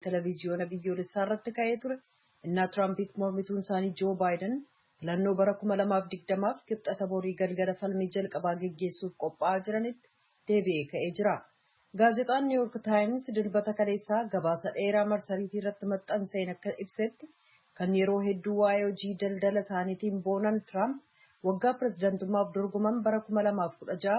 Televiziyoona biyyoolessaa irratti ka'ee ture. Innaa Tiraampiif mormituun isaanii Joo Baayiden filannoo bara 2020f Kibxata borii galgala falmii jalqabaa geggeessuuf qophaa'aa jiranitti deebi'ee ka'ee jira. Gaazexaan New York Times Dilbata kaleessaa gabaasa dheeraa marsariitii irratti maxxanseen akka ibsetti, kan yeroo hedduu waa'ee hojii daldala isaaniitiin boonan Tiraamp waggaa pirezidantummaaf dorgoman bara 2016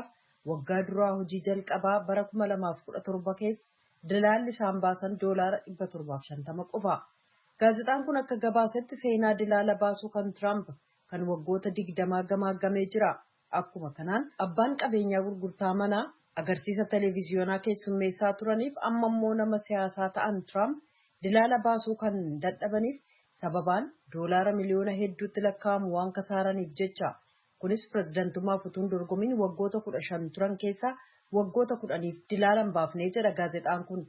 waggaa duraa hojii jalqabaa bara 2017 keessa dilaalli isaan baasan $750 qofa. Gaazexaan kun akka gabaasetti seenaa dilaala baasuu kan Tiraamp kan waggoota 20 gamaagamee jira. Akkuma kanaan abbaan qabeenyaa gurgurtaa manaa agarsiisa televiziyoonaa keessummeessaa turaniif amma immoo nama siyaasaa ta'an Tiraamp dilaala baasuu kan dadhabaniif sababaan doolaara miliyoona hedduutti lakkaa'amu waan kasaaraniif jecha. Kunis pirezidantummaaf utuun dorgomiin waggoota 15 turan keessaa waggoota 10f dilaala hin baafnee jedha gaazexaan kun.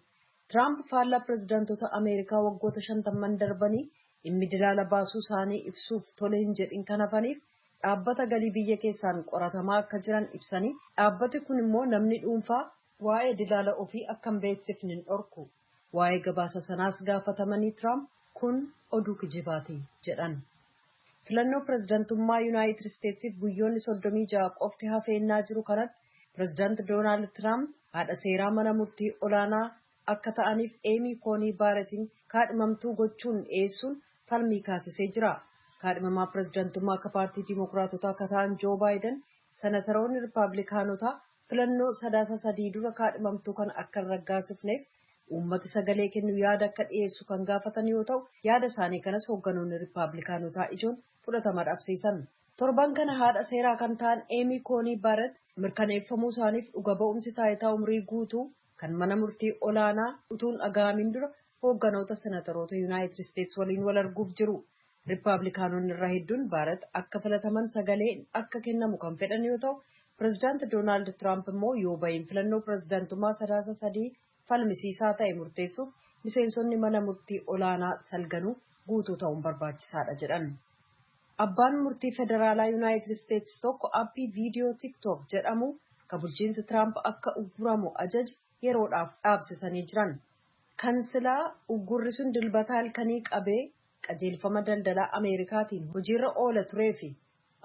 Tiraamp faallaa pirezidaantota Ameerikaa waggoota 50n darbanii dhimmi dilaala baasuu isaanii ibsuuf tole hin jedhin kan hafaniif dhaabbata galii biyya keessaan qoratamaa akka jiran ibsanii, dhaabbati kun immoo namni dhuunfaa waa'ee dilaala ofii akka hin beeksifne hin dhorku. Waa'ee gabaasa sanaas gaafatamanii Tiraamp kun oduu kijibaati jedhan. Filannoo pirezidantummaa Yuunaayitid Isteetsiif guyyoonni 36 qofti hafeennaa jiru kanatti, Pirezidaanti Doonaald Tiraamp haadha seeraa mana murtii olaanaa akka ta'aniif Eemii Koonii Baaretiin kaadhimamtuu gochuun dhiyeessuun falmii kaasisee jira. Kaadhimamaa pirezidantummaa akka paartii Dimookiraatotaa akka ta'an Joo Baayiden senataroonni Rippaabilikaanotaa filannoo Sadaasa 3 dura kaadhimamtuu kana akka hin raggaasifneef uummati sagalee kennu yaada akka dhiyeessu kan gaafatan yoo ta'u, yaada isaanii kanas hoogganoonni Rippaabilikaanotaa ijoon fudhatama dhabsiisan. Torban kana haadha seeraa kan ta'an Eemii Koonii Baaret mirkaneeffamuu isaaniif dhuga ba'umsi taayitaa umrii guutuu kan mana murtii olaanaa utuun dhaga'amin dura hoogganoota senataroota Yuunaayitid Isteets waliin wal arguuf jiru. Rippaabilikaanonni irra hedduun Baaret akka filataman sagalee akka kennamu kan fedhan yoo ta'u, Pirezidaanti Doonaald Tiraamp immoo yoo bahin filannoo pirezidaantummaa Sadaasa 3 falmisiisaa ta'e murteessuuf miseensonni mana murtii olaanaa salganuu guutuu ta'uun barbaachisaadha jedhan. Abbaan murtii federaalaa Yuunaayitid Isteets tokko aappii viidiyoo TikTok jedhamu kan bulchiinsi Tiraamp akka ugguramu ajaje yeroodhaaf dhaabsisanii jiran. Kan silaa uggurri sun Dilbata halkanii qabee qajeelfama daldalaa Ameerikaatiin hojiirra oola turee fi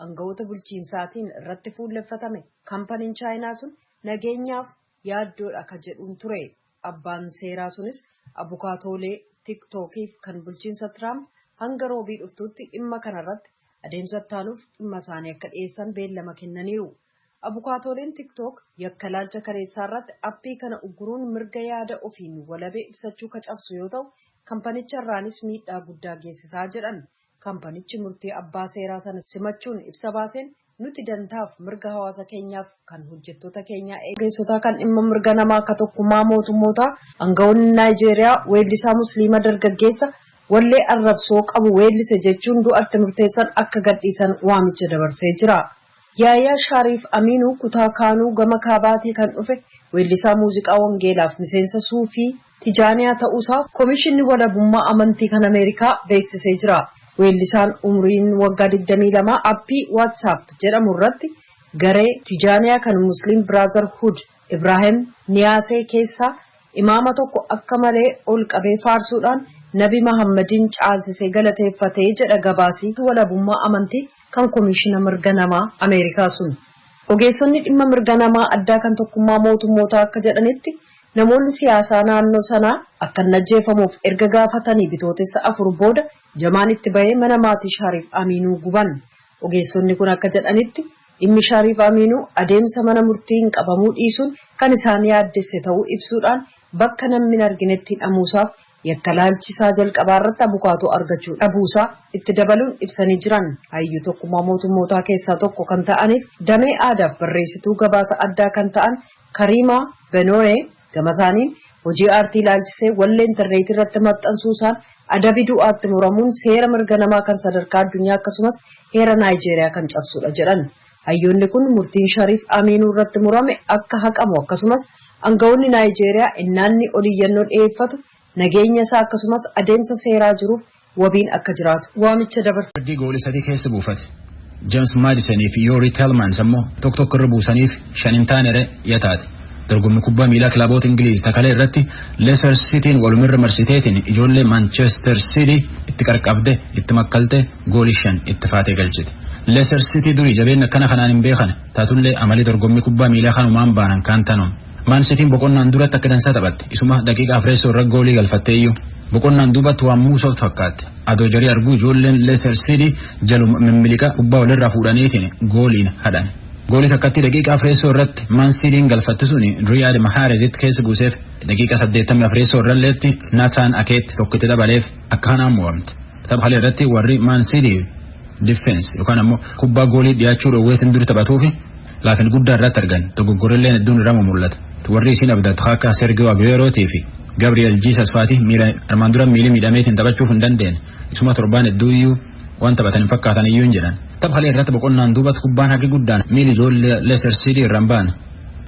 aangawoota bulchiinsaatiin irratti fuulleffatame, kampaniin Chaayinaa sun nageenyaaf yaaddoodha ka jedhuun ture. Abbaan seeraa sunis abukaatoolee TikTokiif kan bulchiinsa Tiraamp hanga Roobii dhuftutti dhimma kanarratti adeemsa ittaanuuf dhimma isaanii akka dhiyeessan beellama kennaniiru. Abukaatooleen TikTok yakka laalcha kaleessaa irratti appii kana ugguruun mirga yaada ofiin walabee ibsachuu ka cabsu yoo ta'u, kampanicha irraanis miidhaa guddaa geessisaa jedhan. Kampanichi murtii abbaa seeraa sana simachuun ibsa baaseen, nuti dantaaf mirga hawaasa keenyaaf kan hojjettoota keenyaa eegessota kan dhimma mirga namaa akka tokkummaa mootummootaa aangawoonni Naayijeeriyaa weellisaa Musliima dargaggeessa wallee arrabsoo qabu weellise jechuun du'atti murteessan akka gadhiisan waamicha dabarsee jira. Yaayaa Shaariif Amiinuu kutaa Kaanuu gama kaabaatii kan dhufe weellisaa muuziqaa wangeelaaf miseensa Suufii Tijaaniyaa ta'uusaa Komishinni Walabummaa Amantii kan Ameerikaa beeksisee jira. Weellisaan umriin waggaa 22 appii WhatsApp jedhamu irratti garee Tijaaniyaa kan Muslim Brotherhood Ibraahim Niyaasee keessaa imaama tokko akka malee ol qabee faarsuudhaan Nabi Mahammadiin caalsisee galateeffatee jedha gabaasii walabummaa amantii kan Komishina Mirga Namaa Ameerikaa sun. Ogeessonni dhimma mirga namaa addaa kan tokkummaa mootummootaa akka jedhanitti, namoonni siyaasaa naannoo sanaa akka hin ajjeefamuuf erga gaafatanii Bitootessa 4 booda jamaan itti bahee mana maatii Shaariif Amiinuu guban. Ogeessonni kun akka jedhanitti, dhimmi Shaariif Amiinuu adeemsa mana murtiin qabamuu dhiisuun kan isaan yaaddesse ta'uu ibsuudhaan, bakka namni hin arginetti hidhamuusaaf yakka laalchisaa jalqabaa irratti abukaatoo argachuu dhabuusaa itti dabaluun ibsanii jiran. Hayyuu tokkummaa mootummootaa keessaa tokko kan ta'aniif damee aadaaf barreessituu gabaasa addaa kan ta'an Kariimaa Benoonee gama isaaniin, hojii aartii ilaalchisee wallee intarneetii irratti maxxansuusaan adabi du'aatti muramuun seera mirga namaa kan sadarkaa addunyaa akkasumas heera Naayijeeriyaa kan cabsudha jedhan. Hayyoonni kun murtiin Shariif Amiinuu irratti murame akka haqamu, akkasumas aangawoonni Naayijeeriyaa innaanni oliyyannoo dhiyeeffatu nageenya isaa akkasumas adeemsa seeraa jiruuf wabiin akka jiraatu waamicha dabarsan. Ergi goolii sadii keessa buufate. James Maddison fi Youri Tielemans ammoo tokko tokko irra buusaniif 5 hin taanere yataate. Dorgommii kubbaa miilaa kilaboota Ingiliiz takalee irratti Leicester Cityin walumirra marsiteetiin ijoollee Manchester City itti qarqabde, itti makkalte, goolii 5 itti faatee galchite. Leicester City durii jabeenya akkana kanaan hin beekan, taatullee amalii dorgommii kubbaa miilaa kanumaan baanan kaan tanum. Man Cityin boqonnaan duratti akka dansaa taphatte, isuma daqiiqa afreessoo irra goolii galfattee iyyuu. Boqonnaan duubatti waan muusoof fakkaatte. Adoo jarii arguu ijoolleen Leicester City jaluma mimmiliqa kubbaa walirraa fuudhaniitiin gooliin hadhan. Goolii takkatti daqiiqa afreessoo irratti Man Cityin galfatte suni Riyad Mahrez keessa buuseef, daqiiqa 84 irralleetti Nathan Akeetti tokkitti dabaleef, akka kanaan mo'amte. Tapha irratti warri Man City defense yookaan ammoo kubbaa goolii dhiyaachuu dhoowweetiin duri taphatuufi laafin guddaa irratti argan, dogoggorrilleen hedduun irraa mul'ata. Warri isiin abdatu akka Sergio Aguerootii fi Gabriel Jesus faati miila armaan dura miilii miidhameetiin taphachuuf hin dandeenye. Isuma torbaan hedduu iyyuu waan taphatan hin fakkaatan iyyuu hin jedhan. Tapha irratti boqonnaan duubatti kubbaan haqi guddaan miili ijoollee Leicester City irra hin baane.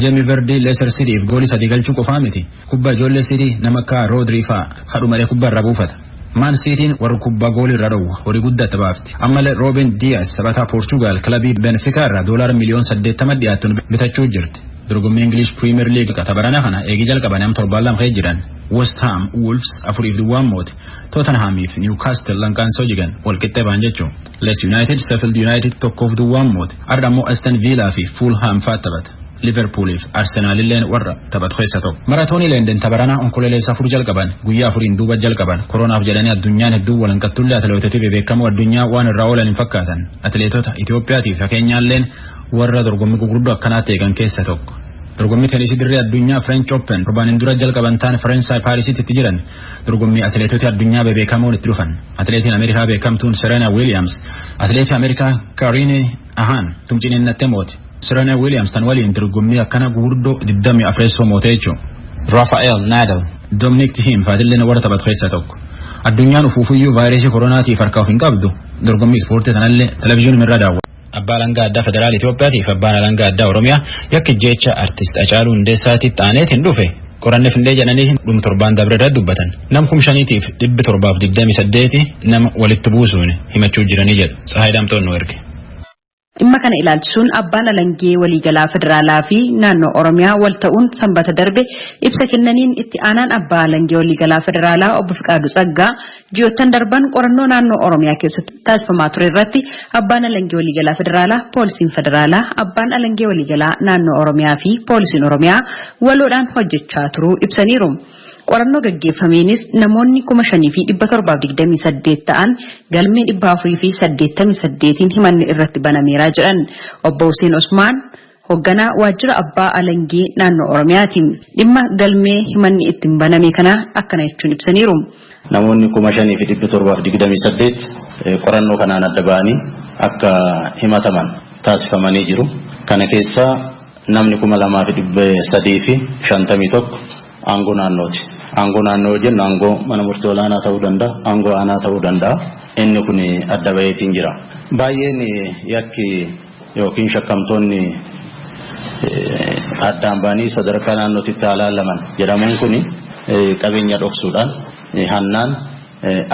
Jamie Vardy Leicester Cityf goolii 3 galchuu qofaa miti. Kubbaa ijoollee City nama akka Rodri fa'aa hadhu malee kubbaa irraa buufata. Man Cityin warra kubbaa goolii irra dhowwa horii guddaa itti baafti. Ammallee Ruben Dias taphataa Portugal kilabii Benfica irraa $80 miliyoona dhiyaattuun bitachuu jirti. Dorgommii English Premier League tapharana kana eegii jalqaban am torbaan 2 kee jiran. West Ham Wolves 4-0 moote. Tottenhamiif Newcastle lanqaansoo jigan walqixxee ba'an jechuun. Leeds United Sheffield United 1-0 moote. Arda ammoo Aston Villa fi Fulham fa'aa taphata. Liverpooliif Arsenaalilleen warra taphatu keessa tokko. Maratoonii London tapharanaa Onkololeessa 4 jalqaban, guyyaa 4n duuba jalqaban. Koronaaf jedhanii addunyaan hedduu walanqattullee atileetota bebeekamoo addunyaa waan irraa oolan hin fakkaatan. Atileetota Itoophiyaatiif fakkeenyaalleen warra dorgommii gurguddoo akkanaatti eegan keessa tokko. Dorgommii teenisii dirree addunyaa French Open torbaanin dura jalqaban taan Faransaay Paarisitti itti jiran, dorgommii atileetota addunyaa bebeekamoon itti dhufan. Atileetiin Ameerikaa beekamtuun Serena Williams atileetii Ameerikaa Karine Ahaan tumciniinnattee moote. Serena Williams tan waliin dorgommii akkana gurguddoo 24 mootee jechuudha. Rafael Nadal, Dominic Thiem faatilleen warra taphatu keessaa tokko. Addunyaan ufuufuyyuu vaayirasii koronaatiif harka of hin qabdu, dorgommii ispoortii tanallee televezyiinii irra daawwata. Abbaa alangaa addaa federaala Itoophiyaatiif abbaan alangaa addaa Oromiyaa yakki jecha artist Hacaaluu Hundeessaatiif xaaneetiin dhufe qoranne findee jedhanii dhuma torbaan dabre irratti dubbatan. Nam 5728 nama walitti buusuun himachuu jiranii jedhu. Tsahaay Daamtoon nu erge. Dhimma kana ilaalchisuun abbaan alangee waliigalaa federaalaa fi naannoo Oromiyaa wal ta'uun sanbata darbe ibsa kennaniin, itti aanaan abbaa alangee waliigalaa federaalaa obbo Fiqaaduu Tsaggaa ji'oottan darban qorannoo naannoo Oromiyaa keessatti taasifamaa ture irratti abbaan alangee waliigalaa federaalaa, poolisiin federaalaa, abbaan alangee waliigalaa naannoo Oromiyaa fi poolisiin Oromiyaa waloodhaan hojjechaa turuu ibsaniiru. Qorannoo gaggeeffameenis namoonni 5728 ta'an galmee 488n himanni irratti banameera jedhan. Obbo Hussein Osmaan hoogganaa waajjira abbaa alangee naannoo Oromiyaati. Dhimma galmee himanni ittiin baname kana akkana jechuun ibsaniiru. Namoonni 5728 qorannoo kanaan adda ba'anii akka himataman taasifamanii jiru. Kana keessaa namni 2351 aangoo naannooti. Aangoo naannoo jennu aangoo mana murtii olaanaa ta'uu danda'a, aangoo aanaa ta'uu danda'a. Inni kun adda baheetiin jira. Baay'een yakki yookiin shakkamtoonni addaan ba'anii sadarkaa naannootitti haa laalaman jedhamuun kun qabeenya dhoksuudhaan, hannaan,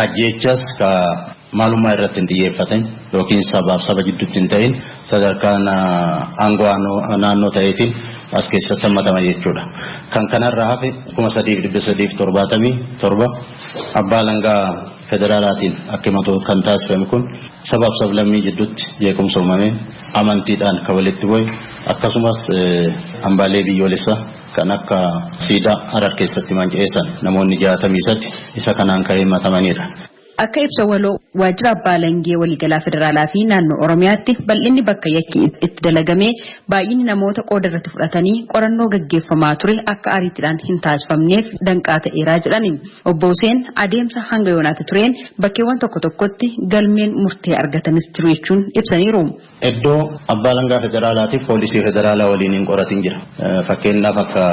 ajjeechas ka maalummaa irratti hin xiyyeeffatin yookiin sabaaf saba jidduutti hin ta'in sadarkaa aangoo naannoo ta'eetiin as keessatti hammatama jechuudha. Kan kanarraa hafe 3377 abbaa alangaa federaalaatiin akka himatu kan taasifame kun sabaaf sablammii jidduutti jeequmsa uumame, amantiidhaan kan walitti bu'e, akkasumas hambaalee biyyoolessaa kan akka siidaa Harar keessatti manca'eessan namoonni 63 isa kanaan kan himatamanidha. Akka ibsa waloo waajjira abbaa alangee waliigalaa federaalaa fi naannoo Oromiyaatti, bal'inni bakka yakki itti dalagamee, baay'inni namoota qooda irratti fudhatanii qorannoo gaggeeffamaa ture akka ariitiidhaan hin taasifamneef danqaa ta'eeraa jedhani. Obbo Hussein adeemsa hanga yoonaatti tureen bakkeewwan tokko tokkotti galmeen murtee argatanis jiru jechuun ibsaniiru. Iddoo abbaa alangaa federaalaatiif poolisii federaalaa waliin hin qoratin jira. Fakkeenyaaf akka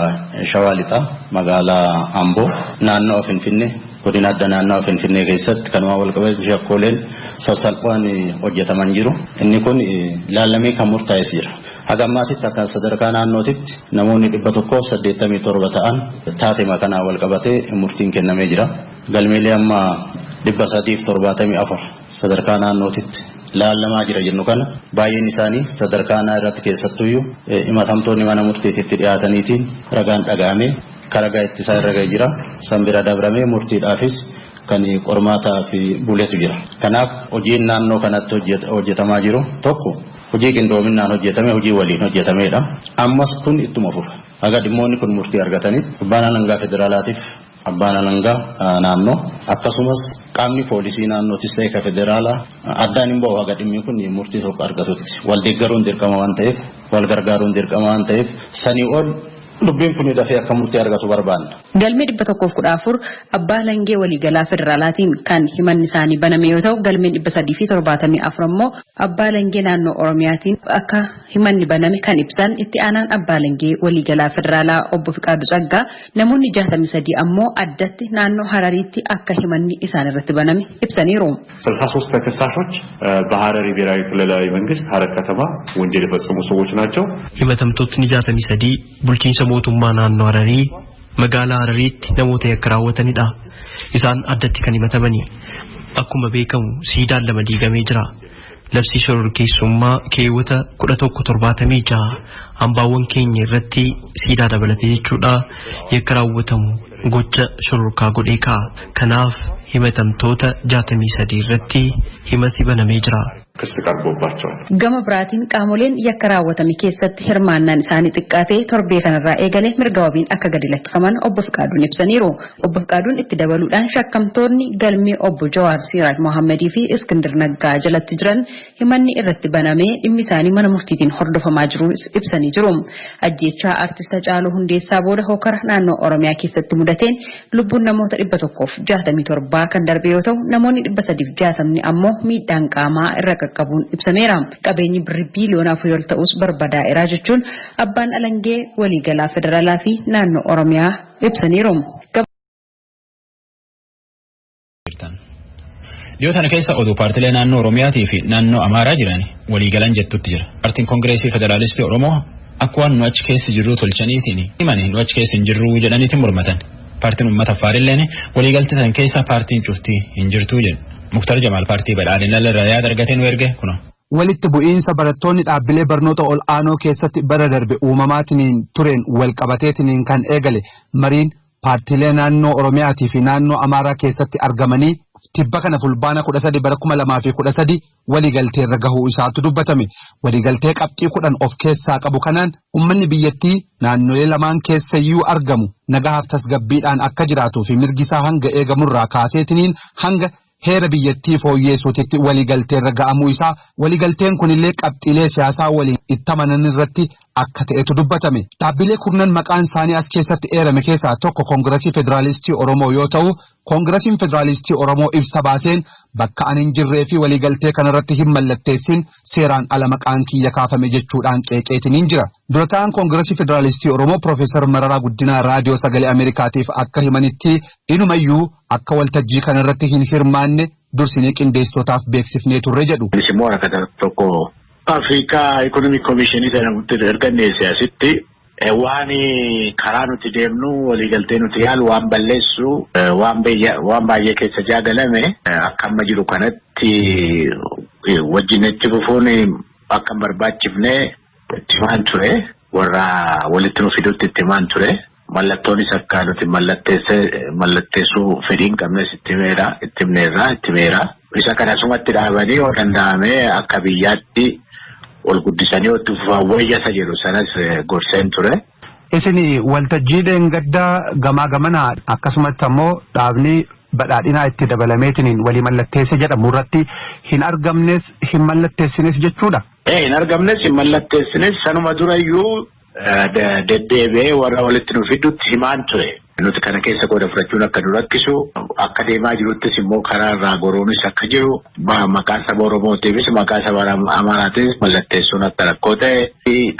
Shawaa Lixaa magaalaa Amboo, naannoo Finfinnee, godina adda naannoo Finfinnee keessatti kanumaa wal qabatu shakkooleen sassalphaan hojjetaman jiru. Inni kun laallamee kan murtaa'es jira. Haga ammaatitti akka sadarkaa naannootitti namoonni 187 ta'an taatema kanaan wal qabatee murtiin kennamee jira. Galmeelee amma 374 sadarkaa naannootitti laallamaa jira jennu kana baay'een isaanii sadarkaa aanaa irratti keessattuyyuu himatamtoonni mana murtiititti dhiyaataniitiin ragaan dhaga'ame karagaa ittisaa irra ga'ee jira. San bira dabramee murtiidhaafis kan qormaataa fi buletu jira. Kanaaf hojiin naannoo kanatti hojjetamaa jiru tokko hojii qindoominaan hojjetame, hojii waliin hojjetamedha. Ammas kun ittuma fufa. Haga dhimmoonni kun murtii argataniif abbaan alangaa federaalaatiif abbaan alangaa naannoo akkasumas qaamni poolisii naannootis ta'e ka federaalaa addaan hin ba'u haga dhimmi kun murtii tokko argatutti. Wal deeggaruun dirqama waan ta'eef, wal gargaaruun dirqama waan ta'eef, sanii ol dubbiin kun dafee akka murtii argatu barbaanna. Galmee 114 abbaa alangee waliigalaa federaalaatiin kan himanni isaanii baname yoo ta'u, galmeen 374 ammoo abbaa alangee naannoo Oromiyaatiin akka himanni baname kan ibsan itti aanaan abbaa alangee waliigalaa federaalaa obbo Fiqaaduu Tsaggaa, namoonni 63 ammoo addatti naannoo Harariitti akka himanni isaan irratti baname ibsaniiru. 63 ተከሳሾች በሀረሪ ብሔራዊ ክልላዊ መንግስት ሀረር ከተማ ወንጀል የፈጸሙ ሰዎች ናቸው። Himatamtootni 63 bulchiinsa mootummaa naannoo Hararii magaalaa Harariitti namoota yakka raawwatanidha. Isaan addatti kan himatamani. Akkuma beekamu siidaan lama diigamee jira. Labsii shororkeessummaa keewwata 1176 hambaawwan keenya irratti siidaa dabalatee jechuudha yakka raawwatamu gocha shororkaa godhee kaa'a. Kanaaf himatamtoota 63 irratti himati banamee jira. ክስ ቀርቦባቸዋል። Gama biraatiin qaamoleen yakka raawwatame keessatti hirmaannaan isaanii xiqqaatee torbee kanarraa eegalee mirga wabiin akka gadi lakkifaman obbo Fiqaaduun ibsaniiru. Obbo Fiqaaduun itti dabaluudhaan shakkamtoonni galmee obbo Jawaar Siraaj Mohammadii fi Iskindir Naggaa jalatti jiran himanni irratti banamee dhimmi isaanii mana murtiitiin hordofamaa jiru ibsanii jiru. Ajjeechaa artist Hacaaluu Hundeessaa booda hookara naannoo Oromiyaa keessatti mudateen lubbuun namoota 167 kan darbe yoo ta'u, namoonni 360 ammoo miidhaan qaamaa irra qaqqabuun ibsameera. Qabeenyi birrii biiliyoona 4 ol ta'us barbadaa'eera jechuun abbaan alangee waliigalaa federaalaa fi naannoo Oromiyaa ibsaniiru. Dhiyoo tana keessa oduu paartilee naannoo Oromiyaatii fi naannoo Amaaraa jiran waliigalan jettutti jira. Paartiin Kongireesii Federaalistii Oromoo akka waan nu achi keessa jirruu tolchaniitiin himani, nu achi keessa hin jirruu jedhaniitiin mormatan. Paartiin uummata Affaarilleen waliigaltee tan keessa paartiin cuftii hin jirtuu jedhu. Muktar Jamaal paartii badhaadhinaa irraa yaada argatee nu erge kuno. Walitti bu'iinsa barattoonni dhaabbilee barnoota ol aanoo keessatti bara darbe uumamaatiniin tureen wal qabateetiniin kan eegale mariin paartiilee naannoo Oromiyaatii fi naannoo Amaaraa keessatti argamanii tibba kana Fulbaana 13 bara 2013 waliigalteerra gahuu isaatu dubbatame. Waliigaltee qabxii 10 of keessaa qabu kanaan uummanni biyyattii naannolee lamaan keessayyuu argamu nagahaaf tasgabbiidhaan akka jiraatuu fi mirgi isaa hanga eegamurraa kaaseetiniin hanga heera biyyattii fooyyeessuutitti waliigalteerra ga'amuu isaa, waliigalteen kunillee qabxiilee siyaasaa waliin itti amanan irratti akka ta'etu dubbatame. Dhaabbilee kurnan maqaan isaanii as keessatti eerame keessaa tokko Koongirasii Federaalistii Oromoo yoo ta'u, Koongirasiin Federaalistii Oromoo ibsa baaseen bakka ani hin jirree fi waliigaltee kanarratti hin mallatteessin seeraan ala maqaan kiyya kaafame jechuudhaan qeeqeetiniin jira. Dura ta'an Koongirasii Federaalistii Oromoo Profeesar Mararaa Guddinaa Raadiyoo Sagalee Ameerikaatiif akka himanitti, inumayyuu akka waltajjii kanarratti hin hirmaanne dursinee qindeessitootaaf beeksifnee turre jedhu. Kunis immoo waraqaa tokko Afrikaa Economic Commissionii jedhamutti erganne asitti waan karaa nuti deemnu, waliigaltee nuti yaalu waan balleessu, waan baay'ee keessa jaagalame, akka amma jiru kanatti wajjin itti fufuun akka hin barbaachifne itti himaan ture, warra walitti nu fidutti itti himaan ture. Mallattoonis akka nuti mallatteessuu fedhii hin qabnes itti himeera, itti himneerra, itti himeera. Isa kana sumatti dhaabanii yoo danda'ame akka biyyaatti ol guddisanii itti fufan wayyasa jedhu sanas gorseen ture. Isin waltajjii dheengaddaa gamaa gamanaa akkasumatti ammoo dhaabni badhaadhinaa itti dabalameetiin walii mallatteesse jedhamu irratti hin argamnes hin mallatteessines jechuudha. Ee, hin argamnes hin mallatteessines. Sanuma durayyuu deddeebi'ee warra walitti nu fidutti himaan ture. Nuti kana keessa qooda fudhachuun akka nu rakkisu, akka deemaa jiruttis immoo karaa irraa goruunis akka jiru, maqaa saba Oromootiifis maqaa saba Amaaraatiifis mallatteessuun akka rakkoo ta'e,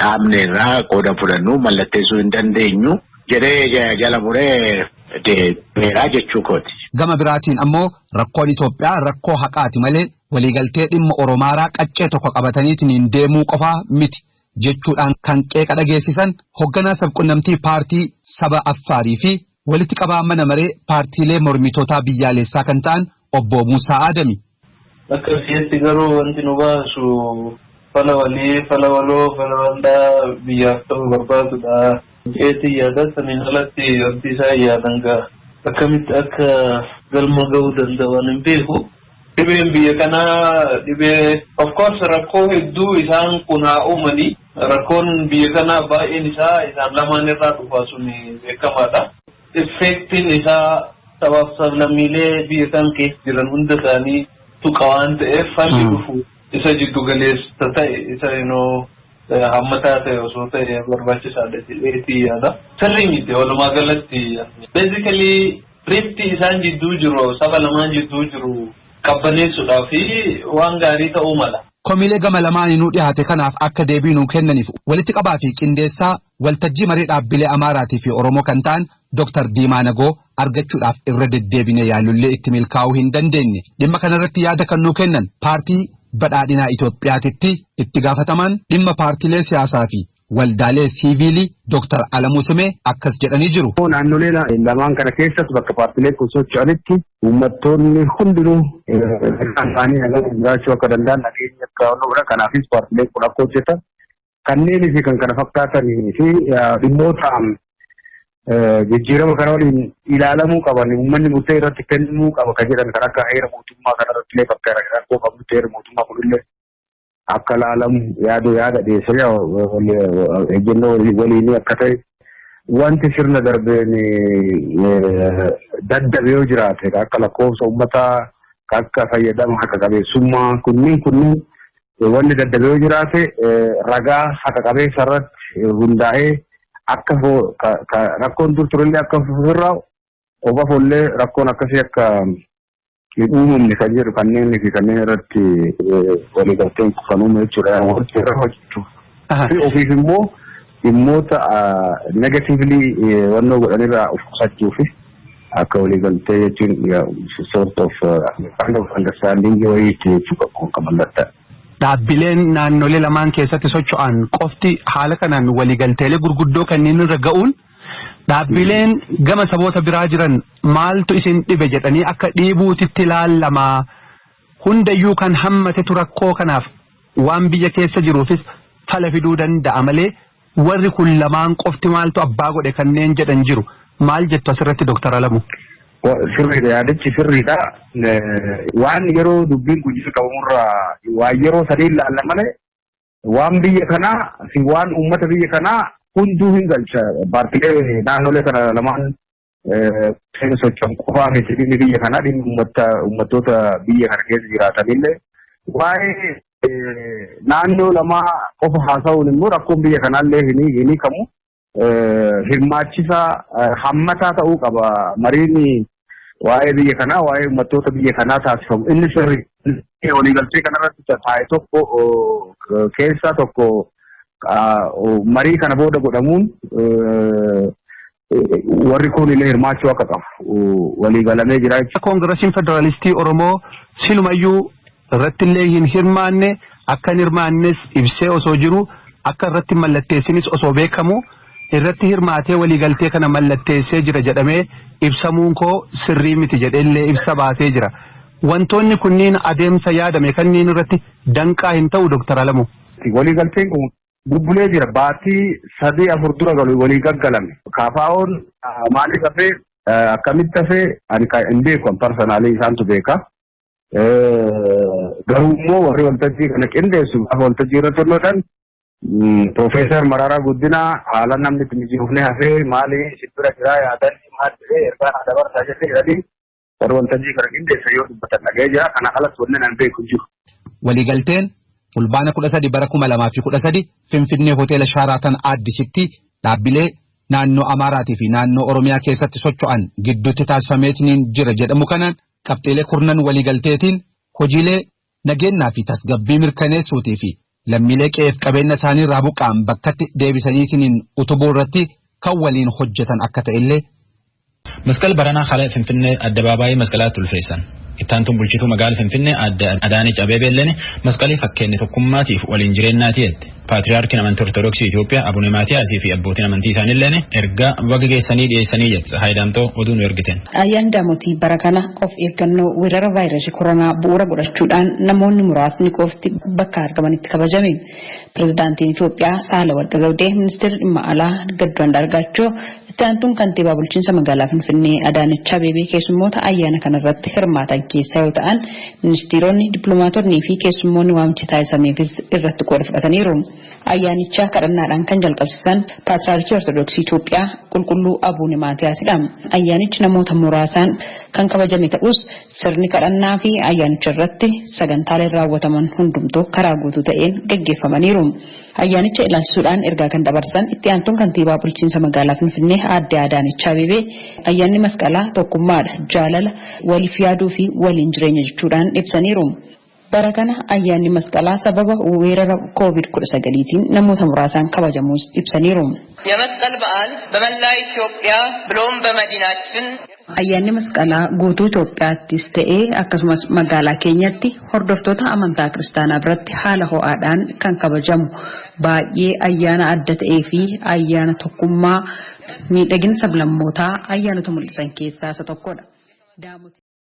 dhaabne irraa qooda fudhannu mallatteessuu hin dandeenyu jedhee jala muree deemeeraa jechuu kooti. Gama biraatiin ammoo rakkoon Itoophiyaa rakkoo haqaati malee waliigaltee dhimma Oromaaraa qaccee tokko qabataniitiin deemuu qofaa miti jechuudhaan kan qeeqa dhageessisan hoogganaa sabqunnamtii paartii saba Affaarii fi walitti qabaa mana maree paartiilee mormitootaa biyyaalessaa kan ta'an obbo Muusaa Adami. Akka biyyatti garuu wanti nu baasu fala walii, fala waloo, fala waldaa biyyaaf ta'u barbaadudha. Jeetii yaada saniin alatti wanti isaan yaadan gaa akkamitti akka galma ga'uu danda'an hin beeku. Dhibeen biyya kanaa dhibee, of course, rakkoo hedduu isaan kun haa uumanii, rakkoon biyya kanaa baay'een isaa isaan lamaan irraa dhufaa sun beekamaadha. Effectiin isaa sabaaf sablammiilee biyya kan keessa jiran hunda isaanii tuqa waan ta'eef, falli dhufu isa jiddu galeessa ta'e, isa inoo hammataa ta'e osoo ta'e barbaachisaadha jedheetii yaada. Sirrii miti walumaa galatti. Basically, rifti isaan jidduu jiru, saba lamaan jidduu jiru qabbaneessuudhaa fi waan gaarii ta'uu mala. Komiilee gama lamaaniinuu dhiyaate kanaaf akka deebii nuu kennaniif walitti qabaa fi qindeessaa waltajjii marii dhaabbilee Amaaraatii fi Oromoo kan ta'an Dr. Diimaa Nagoo argachuudhaaf irra deddeebine yaalullee itti milkaa'uu hin dandeenye. Dhimma kanarratti yaada kan nuu kennan Paartii Badhaadhinaa Itoophiyaatitti itti gaafatamaan dhimma paartiilee siyaasaa fi waldaalee siiviilii Dr. Alamuu Simee akkas jedhanii jiru. Naannolee lamaan kana keessas bakka paartiileen kun socho'anitti uummattoonni hundinuu nagaan isaanii nagaan jiraachuu akka danda'an, nageenya akka godhan, kanaafis paartiileen kun akka hojjetan kanneenii fi kan kana fakkaatanii fi dhimmoota jijjiirama kana waliin ilaalamuu qaban, uummanni murtee irratti kennuu qaba kan jedhan, kan akka heera mootummaa kana irratti illee bakka rakkoo qabdutti heera mootummaa kunillee akka ilaalamu yaada dhiyeessanii, ejjennoo waliinii akka ta'e, wanti sirna darbeen daddabe yoo jiraate, akka lakkoofsa uummataa, akka fayyadama haqa qabeessummaa, kunneen wanni daddabe yoo jiraate, ragaa haqa qabeessa irratti hundaa'ee akka rakkoon dur turellee akka ofirraa obafollee rakkoon akkasii akka hin uumamne kan jedhu, kanneen fi kanneen irratti waliigalteen kan uume jechuudha. Wanti irra hojjetu. Fi ofiif immoo dhimmoota negatively wannoo godhanirraa of qusachuu fi akka waliigaltee jechuun sort of kind of understanding wayiitti jechuu qabu kan mallatta'e. Dhaabbileen naannolee lamaan keessatti socho'an qofti haala kanaan waliigalteelee gurguddoo kanneen irra ga'uun, dhaabbileen gama saboota biraa jiran maaltu isin dhibe jedhanii akka dhiibuutitti ilaalamaa, hundayyuu kan hammatetu rakkoo kanaaf waan biyya keessa jiruufis fala fiduu danda'a malee, warri kun lamaan qofti maaltu abbaa godhe kanneen jedhan jiru. Maal jettu asirratti, Dooktar Alamu? Sirriidha, yaadichi sirriidha. Waan yeroo dubbiin kun jalqabamurraa waan yeroo sadii ilaalla malee, waan biyya kanaa fi waan uummata biyya kanaa hunduu hin galcha. Paartiilee naannolee kana lamaan socho'an qofaa miti dhimmi biyya kanaa, dhimmi uummattoota biyya kana keessa jiraatanillee. Waa'ee naannoo lamaa qofa haasa'uun immoo rakkoon biyya kanaallee hin hiikamu. Hirmaachisaa, hammataa ta'uu qaba. Mariin waa'ee biyya kanaa, waa'ee uummattoota biyya kanaa taasifamu. Inni sirri waliigaltee kanarratti taa'e tokko keessaa tokko marii kana booda godhamuun warri kun illee hirmaachuu akka qabu waliigalamee jira jechuudha. Koongirasiin Federaalistii Oromoo silumayyuu irratti illee hin hirmaanne, akka hin hirmaannes ibsee osoo jiru, akka irratti mallatteessinis osoo beekamu, irratti hirmaatee waliigaltee kana mallatteessee jira jedhamee ibsamuun koo sirrii miti jedheellee ibsa baasee jira. Wantoonni kunniin adeemsa yaadame kanneen irratti danqaa hin ta'u, Dooktar Alamuu? Waliigalteen kun bubbulee jira. Baatii 3-4 dura galu walii gaggalame. KFO'n maaliif hafee, akkamitti hafee, ani hin beeku, personally isaantu beeka. Garuu immoo warri waltajjii kana qindeessu gaafa waltajjii irratti hojjetan, Piroofeesar Mararaa Guddinaa haala namni itti mijoofne hafee, maali isin bira jiraa yaadanii maal jedhee ergaa naa dabarsaa jedhee jedhanii warri waltajjii kana qindeessan yoo dubbatan dhaga'ee jira. Kana alatti wanni nan beeku jiru. Waliigalteen Fulbaana 13 bara 2013 Finfinnee Hoteela Shaaraatan Addisitti dhaabbilee naannoo Amaaraatii fi naannoo Oromiyaa keessatti socho'an gidduutti taasifameetiin jira jedhamu kanaan, qabxiilee kurnan waliigalteetiin hojiilee nageenyaa fi tasgabbii mirkaneessuutii fi lammiilee qe'eef qabeenya isaanii irraa buqqa'an bakkatti deebisaniitiin utubuu irratti kan waliin hojjetan akka ta'ellee. Masqal baranaa haala Finfinnee addabaabaayii masqalaatti ulfeessan. Ittaantuun bulchituu magaalaa Finfinnee Aadde Adaanech Abeebeelleen masqalii fakkeenya tokkummaatiif waliin jireenyaati jette. Paatriyaarkiin amantii Ortodoksii Itoophiyaa Abune Maatiyaasii fi abbootiin amantii isaaniilleen ergaa baga geessanii dhiyeessanii jette. Haayidaamtoo oduu nu ergiten. Ayyaanni Daamotii bara kana of eeggannoo weerara vaayirasii koronaa bu'uura godhachuudhaan namoonni muraasni qofti bakka argamanitti kabajame. Pirezidaantiin Itoophiyaa Saahilawarq Zawudee, Ministeerri Dhimma Alaa Gadduu Andaargaachoo, itti aantuun kantiibaa bulchiinsa magaalaa Finfinnee Adaanech Abeebee keessummoota ayyaana kanarratti hirmaatan keessaa yoo ta'an, ministeeronni, dippiloomaatonnii fi keessummoonni waamichi taasisameefis irratti qooda fudhataniiru. Ayyaanicha kadhannaadhaan kan jalqabsiisan Paatriyaarkii Ortodoksii Itoophiyaa Qulqulluu Abuune Maatiyaasidha. Ayyaanichi namoota muraasaan kan kabajame ta'us sirni kadhannaa fi ayyaanicha irratti sagantaaleen raawwataman hundumtuu karaa guutuu ta'een gaggeeffamaniiru. Ayyaanicha ilaalchisuudhaan ergaa kan dabarsan itti aantuun kantiibaa bulchiinsa magaalaa Finfinnee Aadde Adaanech Abeebee ayyaanni masqalaa tokkummaadha, jaalala, waliif yaaduu fi waliin jireenya jechuudhaan ibsaniiru. Bara kana ayyaanni masqalaa sababa weerara COVID-19tiin namoota muraasaan kabajamuus ibsaniiru. የመስቀል በዓል በመላ ኢትዮጵያ ብሎም በመዲናችን Ayyaanni masqalaa guutuu Itoophiyaattis ta'ee akkasumas magaalaa keenyatti hordoftoota amantaa kiristaanaa biratti haala ho'aadhaan kan kabajamu baay'ee ayyaana adda ta'ee fi ayyaana tokkummaa miidhagina sablammootaa ayyaanota mul'isan keessaa isa tokkodha.